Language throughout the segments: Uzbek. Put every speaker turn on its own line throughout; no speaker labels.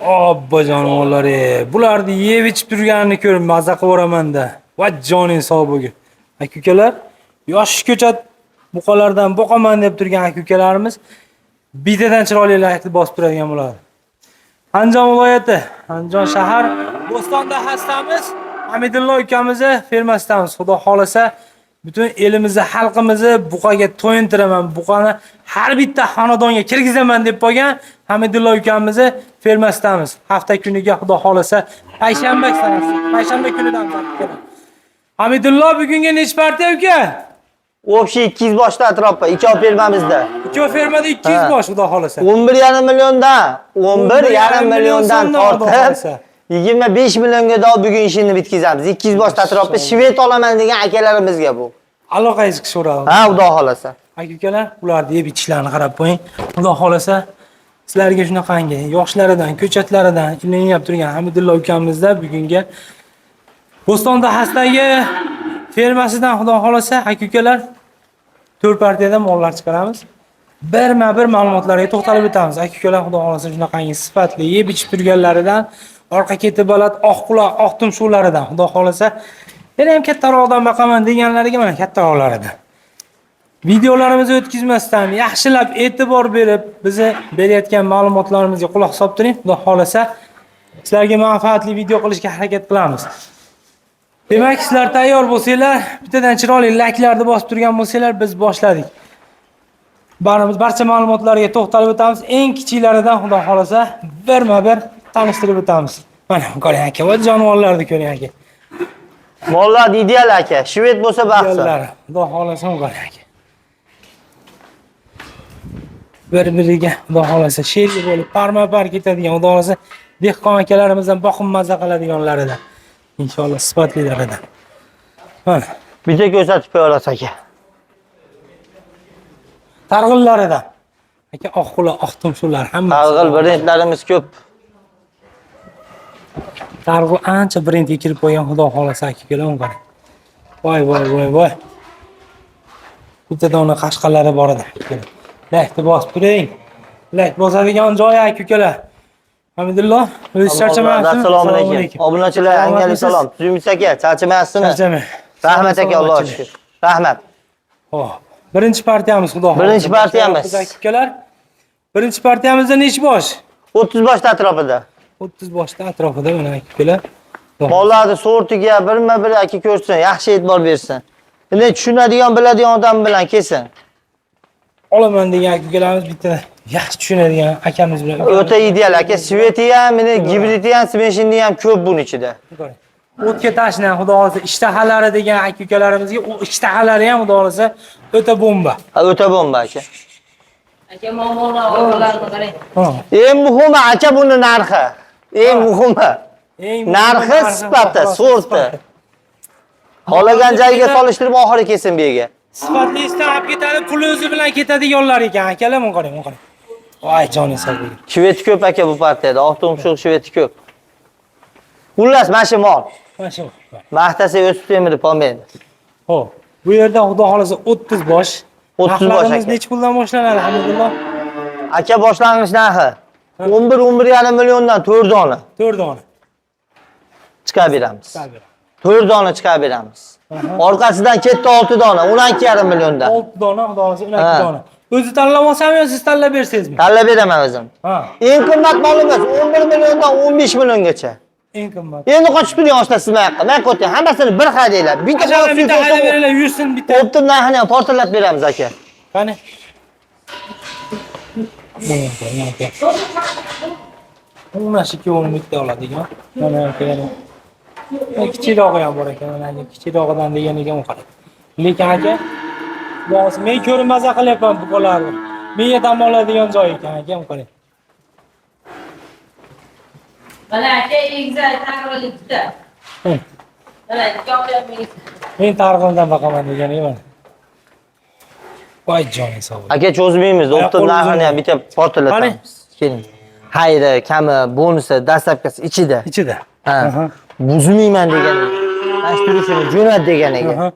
Obbo jonivorlar, bularni yeb ichib turganini ko'rib maza qilaveraman-da. Va joning sog' bo'lgin. Aka ukalar, yosh ko'chat buqalardan boqaman deb turgan aka ukalarimiz bittadan chiroyli laykni bosib turadigan bo'ladi. Andijon viloyati, Andijon shahar, Bo'ston dahasitamiz. Hamidullo ukamizni fermasidamiz. Xudo xolasa butun elimizni, xalqimizni buqaga to'yintiraman, buqani har bitta xonadonga kirgizaman deb qo'ygan Hamidullo ukamizni fermasidamiz. Hafta kuniga Xudo xolasa payshanba sanasi, payshanba kunidan keladi. Hamidullo bugunga necha partiya uka?
Общий 200 boshda atrofda, ikkov fermamizda.
Ikki fermada 200 bosh Xudo xolasa.
11,5 milliondan, 11,5 milliondan
so'mdan Xudo
tortib
xohlasa.
25 millionga do bugun ishini bitkazamiz. 200 boshda atrofda shved olaman degan akalarimizga bu.
Aloqangiz so'radi.
Ha, Xudo xolasa.
Aka ukalar, ularni yeb ichishlarini qarab qo'ying. Xudo xolasa sizlarga shunaqangi yoshlaridan, ko'chatlaridan ilinib turgan Hamidullo ukamizda bugungi Bo'ston dahasidagi fermasidan Xudo xolasa aka ukalar 4 partiyadan mollar chiqaramiz. Birma-bir ma'lumotlarga to'xtalib o'tamiz. Aka ukalar Xudo xolasa shunaqangi sifatli yeb ichib turganlaridan, orqa keti baland, oq quloq, oq tumshuqlaridan Xudo xolasa yana ham kattaroqdan boqaman deganlariga mana kattaroqlaridan. Videolarimizni o'tkazmasdan yaxshilab e'tibor berib, bizni berayotgan ma'lumotlarimizga quloq solib turing. Xudo xolasa sizlarga manfaatli video qilishga harakat qilamiz. Demak, sizlar tayyor bo'lsanglar, bittadan chiroyli layklarni bosib turgan bo'lsanglar, biz boshladik. Barimiz barcha ma'lumotlarga to'xtalib o'tamiz. Eng kichiklaridan Xudo xolasa birma-bir tanishtirib o'tamiz. Mana ko'ring aka, va jonivorlarni ko'ring aka.
Mollar ideal aka. Shved bo'lsa baxtli.
Yo'llari. Xudo xolasa ko'ring aka. Bir-biriga Xudo xolasa sherga bo'lib parma-par ketadigan, Xudo xolasa dehqon akalarimizdan boqim maza qiladiganlaridan. Inshaalloh sifatlilaridan. Mana
Bitta ko'rsatib qo'yamiz aka.
targ'inlaridan. Aka oq quloq, oq tumshuqlar hammasi.
Targ'il brendlarimiz ko'p.
Targ'il ancha brendga kirib qo'ygan Xudo xolasa aka ukalar uni qarang. Voy voy voy voy. Bitta dona qashqalari bor edi. Ukalar. Laykni bosib turing. Layk bosadigan joyi aka ukalar. Hamidullo, o'zingiz charchamayapsizmi?
Assalomu alaykum. Obunachilar, angalik salom. Tuzukmisiz aka? Charchamayapsizmi?
Charchamay.
Rahmat aka, Allohga shukr. Rahmat.
Xo'p. Birinchi partiyamiz Xudo xohlasa.
Birinchi partiyamiz.
Aka ukalar. Birinchi partiyamizda nechi bosh?
30 boshda atrofida.
30 boshda atrofida mana aka ukalar.
Mollarni sortiga birma-bir aka ko'rsin, yaxshi e'tibor bersin. Endi tushunadigan, biladigan odam bilan kelsin.
Olaman degan aka ukalarimiz bitta yaxshi tushunadigan akamiz bilan.
O'ta ideal aka. Sveti ham, meni gibridi ham, smeshinni ham ko'p buni ichida.
O'tga tashna Xudo xohlasa ishtahalari degan aka ukalarimizga u ishtahalari ham Xudo xohlasa o'ta bomba.
Ha, o'ta bomba aka.
Aka muammolar orqalarini qarang.
Ha.
Eng muhimi aka buni narxi. Eng muhimi.
Eng muhimi
Narxi, sifati,
Xudo xohlasa
sorti.
sifati.
Xohlagan joyiga solishtirib oxiri kelsin bu yerga.
Sifatlisidan olib ketadi, puli o'zi bilan ketadiganlar ekan. Akalar, buni qarang, buni qarang. Voy joning sog' bo'lgin.
Shvedi ko'p aka bu partiyada. Oq tumshuq shvedi ko'p. Xullas, mana shu mol.
Mana shu.
Maqtasa o'sib temirib olmaydi.
Xo'p, bu yerda Xudo xohlasa 30 bosh.
30 bosh
Narxlarimiz
aka.
necha puldan boshlanadi, Hamidullo?
Aka boshlang'ich narxi 11 11,5 milliondan 4 dona
4 dona.
chiqarib beramiz.
Tabii.
4 dona chiqarib beramiz. Orqasidan ketdi 6 dona, 12,5 milliondan.
6 dona, Xudo xohlasa 12
Ha.
dona. O'zi tanlab olsami yo siz tanlab bersangizmi?
Tanlab beraman o'zim.
Ha,
Eng qimmat molimiz 11 milliondan 15 milliongacha.
eng qimmat.
Endi qochib turing oshna siz bu yoqqa. Men ko'ting, hammasini bir haydanglar. Bitta
Bitta bitta
qog'oz
haydab beringlar, yursin bitta.
Optim narxini ham tortilab beramiz aka.
Qani? Buni ko'ring, aka. Mana shu ikkovini bitta oladigan. Mana aka yana. Mana kichikrog'i ham bor ekan, mana aka kichikrog'idan degan ekan u qarang. Lekin aka, xudo men ko'rib maza qilyapman bu bolalarni. Menga dam oladigan joy ekan aka, u qarang.
Mana aka egizak targ'il ikkita.
Hı.
Mana ikkovi ham egiz.
Men targ'ildan boqaman degan mana. Voy joning sog' bo'lsin.
Aka cho'zmaymiz,
Oyoq
optim
qo'l
narxini
uzun.
ham bitta portlatamiz. Keling. Xayri, kami, bonusi, dastlabkisi ichida.
Ichida.
Ha.
Aha.
Buzmayman degan. Mana shu turishini jo'nat deganiga.
Aha.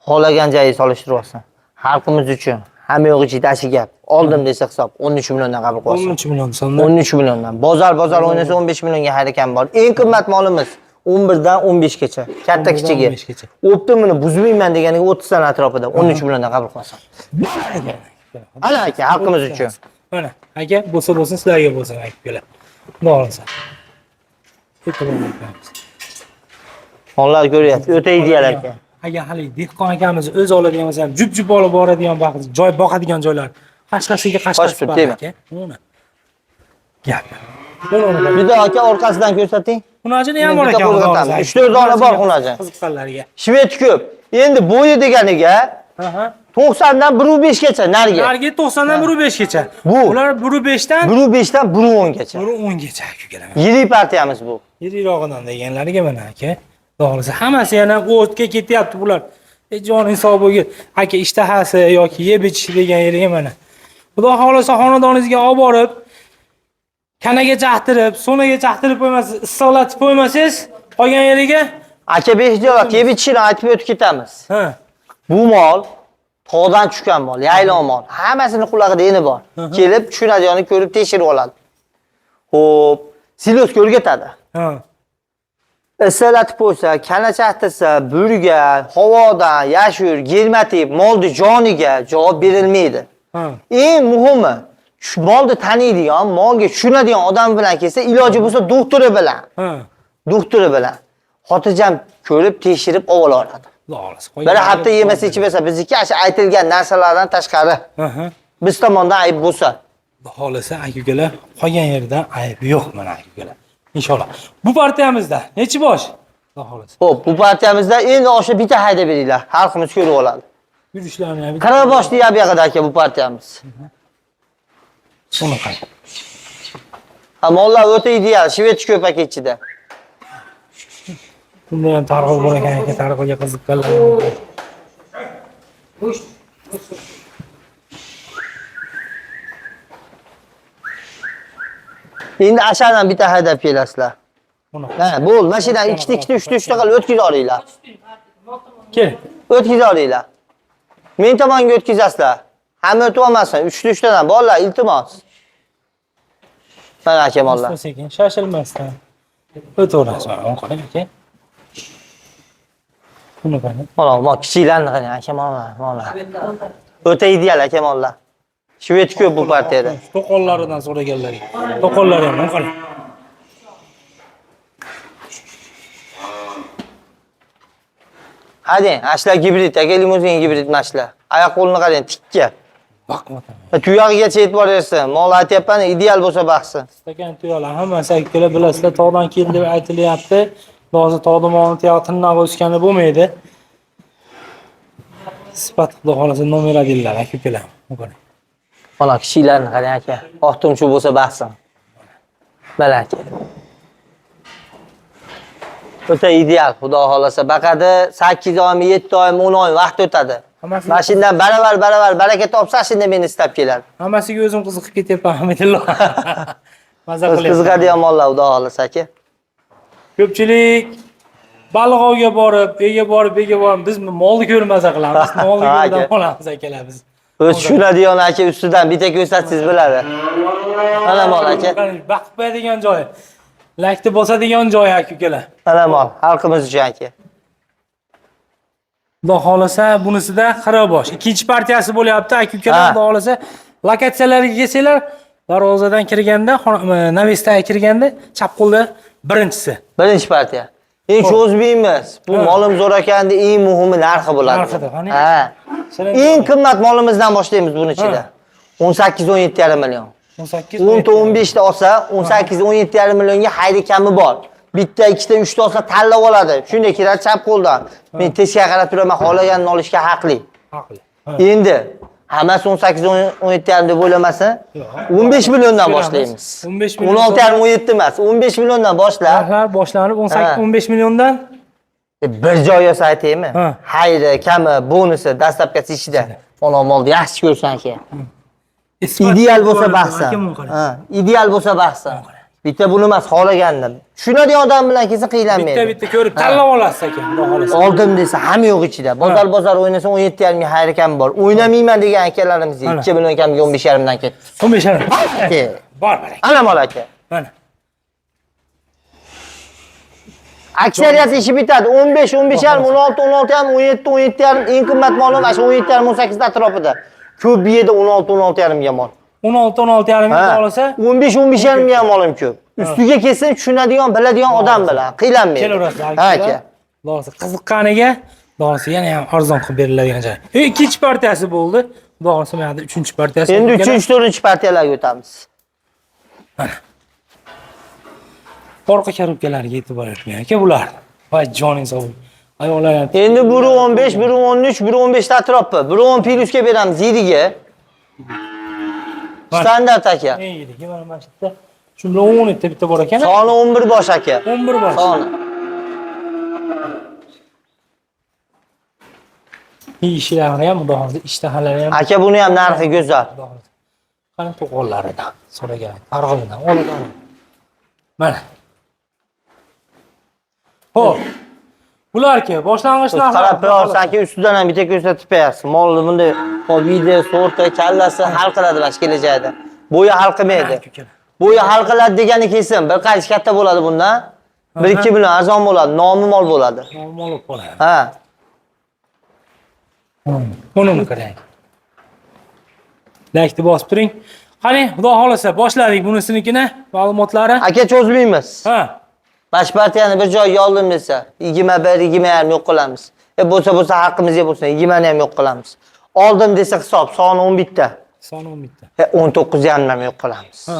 Xohlagan joyi solishtirib olsin. Xalqimiz uchun, Hamma yo'q ichida shu gap. Oldim desa hisob 13 milliondan qabul qilsin.
13 million so'mdan.
13 milliondan. Bozor o'ynasa 15 millionga harakam bor. Eng qimmat molimiz 11 dan 15 gacha. Katta
11 dan
kichigi.
15 gacha.
Optimini buzmayman deganiga 30 dan atrofida 13 milliondan qabul qilsin. Ana aka, xalqimiz uchun.
Mana aka, bo'lsa bo'lsin, sizlarga bo'lsin aka ukalar. Xudo xohlasa.
Mollar ko'ryapti. O'ta ideal aka.
Agar hali dehqon akamiz o'zi oladigan bo'lsa ham jup-jup olib boradigan vaqt, joy boqadigan joylar. Qashqasiga qashqasi
Qochib
bor
turibdi.
aka. Uni. Gap. Buni
Juda aka orqasidan ko'rsating.
Xunajini ham bor
Bitta
ekan. Xudo
qo'zg'atamiz.
xohlasa.
Uch to'rt dona bor xunaji.
Qiziqqanlarga.
Shved ko'p. Endi bo'yi deganiga
Aha.
90 dan 1.5 gacha narigi.
Narigi 90 dan 1.5 gacha.
Bu.
Ular 1.5 dan
1.5 dan 1.10 gacha.
1.10 gacha aka ukalar.
Yirik partiyamiz bu.
Yirirog'idan deganlariga mana aka. To'g'risi hammasi yana o'tga ketyapti bular. Jon insof bo'lgin. Aka ishtahasi yoki yeb ichish degan yeriga mana. Xudo xohlasa xonadoningizga olib borib kanaga chaqtirib, so'naga chaqtirib qo'ymasangiz, issiqlatib qo'ymasangiz, qolgan yeriga
Aka behtiyot yeb ichishini aytib o'tib ketamiz.
ha,
Bu mol tog'dan tushgan mol, yaylov mol. Hammasini qulog'ida eni bor. Kelib tushunadiganini ko'rib tekshirib oladi. Xo'p, silosga o'rgatadi.
ha.
Issiqlatib qo'ysa, kana chaqtirsa, burga, havodan, yashur, germatib, molni joniga javob berilmaydi.
Ha.
Eng muhimi, shu molni taniydigan, molga tushunadigan odam bilan kelsa, iloji bo'lsa doktori bilan,
Ha.
doktori bilan xotirjam ko'rib, tekshirib oladi.
Xudo xohlasa.
Bir hafta yemasa ichmasa bizniki shu aytilgan narsalardan tashqari
Aha.
biz tomondan ayb bo'lsa,
Xudo xohlasa aka ukalar qolgan yerda ayb yo'q mana aka ukalar. Inshaalloh. Bu partiyamizda nechi bosh? Xudo xohlasa.
Xo'p, bu partiyamizda endi o'sha bitta haydab beringlar, xalqimiz ko'rib oladi.
Yurishlarni ham
40 bosh deyap yog'ida aka bu partiyamiz.
Uni qarang.
Ha, mollar o'ta ideal, shved ko'p aka ichida.
Bunda ham targ'ib bor ekan aka, targ'ibga qiziqqanlar.
Endi ashadan bitta haydab kelasizlar.
Buni
Ha, bo'l, mashinadan ikkita, ikkita, uchta, uchta qilib o'tkazoringlar.
Kel.
O'tkazoringlar. Men tomonga o'tkazasizlar. Hamma o'tib olmasin, uchta, uchtadan bolalar, iltimos. Mana aka mollar.
Asta sekin, shoshilmasdan. O'taverasiz mana, uni qarang aka. Buni qarang.
Mana mol kichiklarni qarang, aka mollar, mollar. O'ta ideal aka mollar. Shved ko'p bu partiyada.
To'qollaridan so'raganlarga. To'qollari ham uni qarang.
Hading, ashlar gibrid, aka limuzin gibrid mashlar. Oyoq qo'lini qarang, tikka.
Baqmatan.
Tuyog'igacha yetib boryapsan. Mol aytyapman, ideal bo'lsa baxsin.
Stakan tuyalar hammasi akalar bilasizlar, tog'dan keldi deb aytilyapti. Hozir tog'da molni tuyog'i tirnog'i o'sgani bo'lmaydi. Sifat xudo xohlasa nomer adillar aka ukalar. Uni qarang.
Mana kichiklarni qarang aka. Oq tumshuq bo'lsa baxsin. Mana aka. O'ta ideal, xudo xohlasa. Baqadi 8 oymi, 7 oymi, 10 oy vaqt o'tadi.
Hammasi
Mana shundan baravar baravar baraka topsa, shunda meni istab keladi.
Hammasiga o'zim qiziqib ketyapman, Hamidullo. Maza
O'z
qilyapman.
qiziqadigan mollar xudo xohlasa aka.
Ko'pchilik baliq ovga borib, ega borib, ega borib, biz molni ko'rib maza qilamiz. Molni
Ha,
ko'rib
aka.
dam olamiz akalar biz.
O'z tushunadigan aka ustidan bitta ko'rsatsangiz bo'ladi. Mana mol aka.
Baqib qo'yadigan joyi. Lakni bosadigan joyi aka ukalar.
Mana mol, xalqimiz uchun aka.
Xudo xohlasa bunisida 40 bosh. Ikkinchi partiyasi bo'lyapti aka ukalar.
Ha.
Xudo xohlasa lokatsiyalarga kelsanglar, darvozadan kirganda, navesdan kirganda chap qo'lda birinchisi.
Birinchi partiya. Eng cho'zmaymiz. Bu
Ha.
molim zo'r ekanda eng muhimi narxi bo'ladi.
Narxida, qani?
Ha.
Shirin
Eng qimmat molimizdan boshlaymiz buni ichida. 18-17,5 million.
18
10 ta 15 ta olsa 18 17,5 millionga xayri kami bor. Bitta, ikkita, uchta olsa tanlab oladi. Shunday keladi chap qo'ldan. Men teskari qarab turaman, xohlaganini olishga haqli.
Haqli. Ha.
Endi hammasi 18 17,5 deb o'ylamasin.
Yo'q.
15 milliondan
Ko'ramiz.
boshlaymiz.
15 million
16,5 17 emas, 15 milliondan boshlab
Narxlar boshlanib 18
Ha.
15 milliondan
bir joy yo'sa aytaymi?
Ha.
Xayri, kami, bonusi, dastlabkasi ichida. Ona molni yaxshi ko'rsan aka.
Ispat
Ideal bo'lsa
ko'rinadi,
baxsan.
aka, buni qarang.
Ha, ideal bo'lsa baxsan. Bitta buni emas, xohlagandim. Tushunadigan odam bilan kelsa qiynalmaydi.
Bitta-bitta ko'rib tanlab olasiz aka, xudo xohlasa.
Oldim desa hamma yo'q ichida. Bozor bozor o'ynasa 17,5 ga xayri kam bor. O'ynamayman degan akalarimizga 2 million kamiga 15,5 dan ketdi.
15,5.
Aka.
Bor baraka.
Ana mol aka.
Mana.
Aksariyati ishi bitadi. 15, 15,5, 16, 16,5, 17, 17,5 eng qimmat molim mana shu 17,5, 18 atrofida. Ko'p yerda 16, 16,5 ga mol.
16, 16,5 ga olsa
15, 15,5 ga ham molim ko'p. Ustiga kelsin tushunadigan, biladigan odam bilan qiynalmaydi.
kelaverasiz.
Ha aka.
Xudo qiziqqaniga xudo yana ham arzon qilib beriladigan joy. Ikkinchi partiyasi bo'ldi. Xudo xohlasa mana yerda uchinchi partiyasi.
Endi 3-chi, 4-chi partiyalarga o'tamiz.
Orqa korobkalariga e'tibor etmang aka bular. Voy joning sog' bo'lsin. Ayollar ham
Endi biri 15, biri 13, biri 15 atrofi. Biri 10 plusga beramiz 7 ga. Standart aka.
eng yirigi mana shu yerda. Shu bilan 10 ta bitta bor ekan.
Soni 11 bosh aka.
11 bor.
Soni.
Yeyishlari ham xudo xohlasa, ishtahalari ham
Aka buni ham narxi go'zal.
xudo xohlasa. Qani to'qollaridan so'ragan, targ'ibidan, oladan. Mana. Xo'p. Bularki boshlang'ich narxi.
Qarab qo'yarsan aka, ustidan ham bitta ko'rsatib qo'yasiz. Molni bunday hop video, sorta, kallasi hal qiladi mana shu kelajakda. Bo'yi hal qilmaydi. Bo'yi hal qiladi degani kelsin. Bir qancha katta bo'ladi bundan. 1-2 million arzon bo'ladi, nomi mol bo'ladi.
Normal bo'lib qoladi.
Ha.
Buni qarang. Laykni bosib turing. Qani, xudo xohlasa boshladik bunisinikini ma'lumotlari.
Aka cho'zmaymiz.
Ha.
Mana shu partiyani bir joyga oldim desa, 21, 20,5 yo'q qilamiz. Bo'lsa bo'lsa haqqimizga bo'lsin, 20 ni ham yo'q qilamiz. Oldim desa hisob, soni 11 ta.
Soni 11 ta.
19,5 ham yo'q qilamiz.
Ha.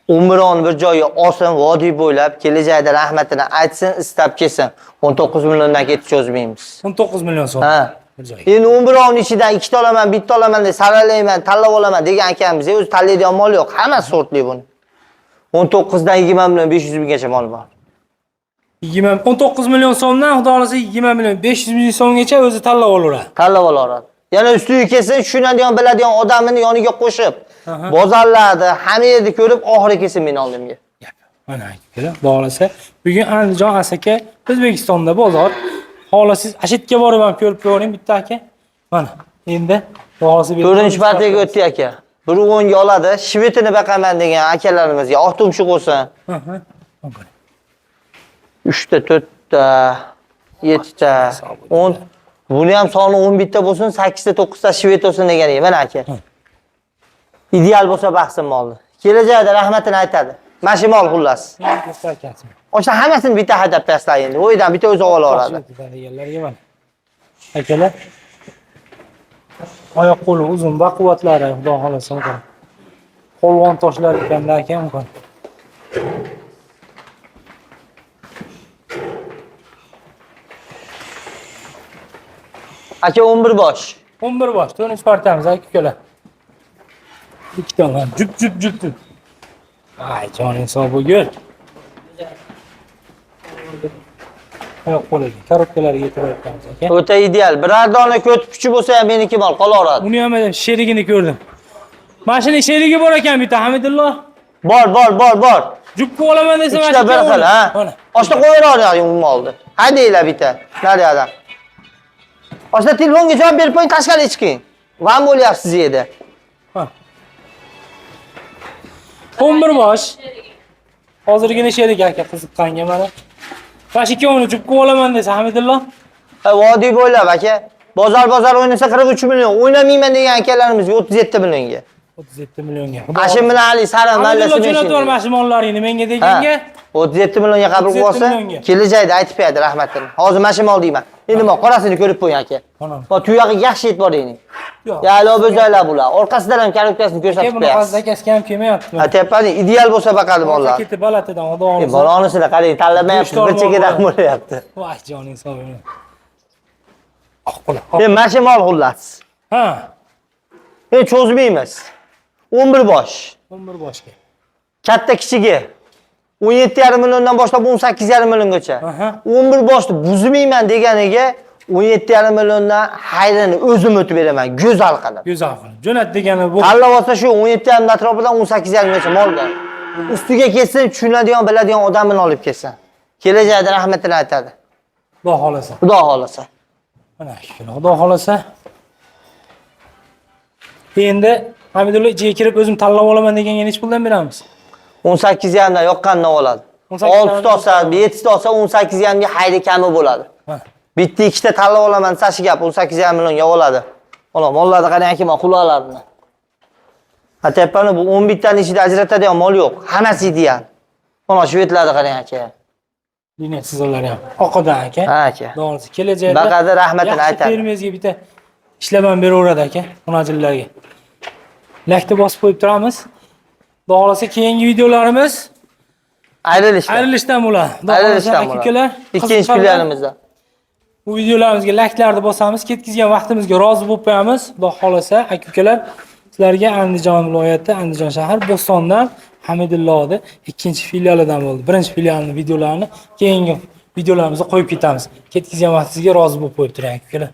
11 bir joyga olsin, vodiy bo'ylab kelajakda rahmatini aytsin, istab kelsin. 19 milliondan ketib cho'zmaymiz.
19 million so'm.
Ha.
Bir joyga.
Endi 11 ichidan 2 ta olaman, 1 ta olaman deb saralayman, tanlab olaman degan akamiz o'zi tanlaydigan mol yo'q. Hammasi sortli buni. 19 dan 20 million 500 minggacha mol bor.
19 million so'mdan xudo xohlasa 20 million 500 ming so'mgacha o'zi tanlab olaveradi.
Tanlab olaveradi. Yana ustiga kelsin, tushunadigan, biladigan odamini yoniga qo'shib, bozorlarda, hamma yerda ko'rib, oxiri kelsin meni oldimga.
Gap. Mana akalar, xudo xohlasa bugun Andijon Asaka O'zbekistonda bozor. Xohlasangiz Ashetga borib ham ko'rib ko'ring bitta aka. Mana endi xudo xohlasa
4-chi partiyaga o'tdik aka. Bir o'nga oladi, shvetini baqaman degan akalarimizga oq tumshuq bo'lsin. 3 ta, 4 ta, 7 ta, 10. Buni ham soni 11 ta bo'lsin, 8 ta, 9 ta shvet bo'lsin degani. Mana aka. Ideal bo'lsa baxsin molni. Kelajakda rahmatini aytadi. Mana shu mol xullas. O'sha hammasini bitta haydab tashlay endi. O'ydan bitta o'zi olaveradi.
Deganlarga mana. Akalar. Oyoq qo'li uzun, baquvvatlari xudo xohlasa unaqa. Polvon toshlar ekanda aka unaqa.
Aka 11 bosh.
11 bosh, 4-chi partiyamiz aka ukalar. Ikkita mana jup jup jup jup. Ay, joning sog' bo'lgin. Oyoq qo'liga, korobkalariga e'tibor etamiz aka.
O'ta ideal. Biror dona ko't kuchi bo'lsa ham meniki mol qolaveradi.
Uni ham sherigini ko'rdim. Mana shuni sherigi bor ekan bitta Hamidullo.
Bor, bor, bor, bor.
Jupga olaman desa mana
Ikkita
shu
bir xil, ha.
Mana.
Oshda qo'yaveradi u molni. Haydanglar bitta. Nariyoqdan. Oshda telefonga javob berib qo'ying, tashqariga chiqing. Van bo'lyapsiz yerda.
Ha. 11 bosh. Hozirgina sherik aka qiziqqanga mana. Mana shu ikkovini jupga olaman desa Hamidullo.
Ha, vodiy bo'ylab aka. Bozor bozor o'ynasa 43 million, o'ynamayman degan akalarimizga 37 millionga.
37 millionga.
Ashim bilan Ali sara
Hamidullo
mallasi
jo'natib mana shu mollaringni menga deganga.
37 millionga qabul
37
bo'lsa,
millionga.
kelajakda aytib beradi rahmatini. Hozir mana shu mol deyman. Endi men qorasini ko'rib qo'ying aka.
Mana.
Va tuyog'iga yaxshi yetib boring.
Yo'q.
Yaylov bo'zaylar bular. Orqasidan ham korobkasini
Aka
ko'rsatib
buni
qo'yasiz.
zakazga ham kelmayapti.
Aytyapman, ideal bo'lsa baqadi mollar.
Ketib balatidan xudo xohlasa.
Balonisini qarang, tanlamayapti,
Go'sht
bir chekkadan
olmoq
bo'lyapti.
Voy joning sog' bo'lsin. Oq qo'la.
Mana shu mol xullas.
Ha.
Cho'zmaymiz. 11 bosh.
11 boshga.
Katta kichigi 17,5 milliondan boshlab 18,5 milliongacha. 11 boshni buzmayman deganiga 17,5 milliondan xayrini o'zim o'tib beraman, go'zal qilib.
Go'zal qilib. Jo'nat degani bu.
Tanlab olsa shu 17,5 atrofidan 18,5 gacha mol bor. Ustiga kelsin, tushunadigan, biladigan odamini olib kelsin. Kelajakda rahmatini aytadi.
Xudo xolasa.
Xudo xolasa.
Mana Xudo xolasa. Endi Hamidulla ichiga kirib o'zim tanlab olaman deganga nechi puldan beramiz?
18,5 dan yoqqandan oladi.
18,5
6 ta olsa, 7 ta olsa 18,5 ga hayli kami bo'ladi.
Ha.
Bitta ikkita tanlab olaman desa shu gap 18,5 millionga oladi. Mana mollarni qarang aka, mana quloqlarini. Aytyapman, bu 11 tani ichida ajratadigan mol yo'q. Hammasi ideal. Mana shvetlarni qarang aka.
Liniya chiziqlari ham oqidan aka.
Ha aka.
Xudo xolasa kelajakda
Baqadi rahmatini
yaxshi
aytadi.
fermeringizga bitta ishlab ham beraveradi aka, munajillarga. Lakni bosib qo'yib turamiz. Xudo xolasa keyingi videolarimiz
Ayrilishdan.
ayrilishdan bo'ladi. Xudo xolasa
Ayrilishdan
aka
bo'ladi.
ukalar,
Ikkinchi
qiziqqanlar
kunlarimizda.
bu videolarimizga layklarni bosamiz, ketkizgan vaqtimizga rozi bo'lib qo'yamiz. Xudo xolasa aka ukalar, sizlarga Andijon viloyati, Andijon shahar Bo'stondan Hamidullohni ikkinchi filialidan bo'ldi. Birinchi filialning videolarini keyingi videolarimizga qo'yib ketamiz. Ketkizgan vaqtingizga rozi bo'lib qo'yib turing aka ukalar.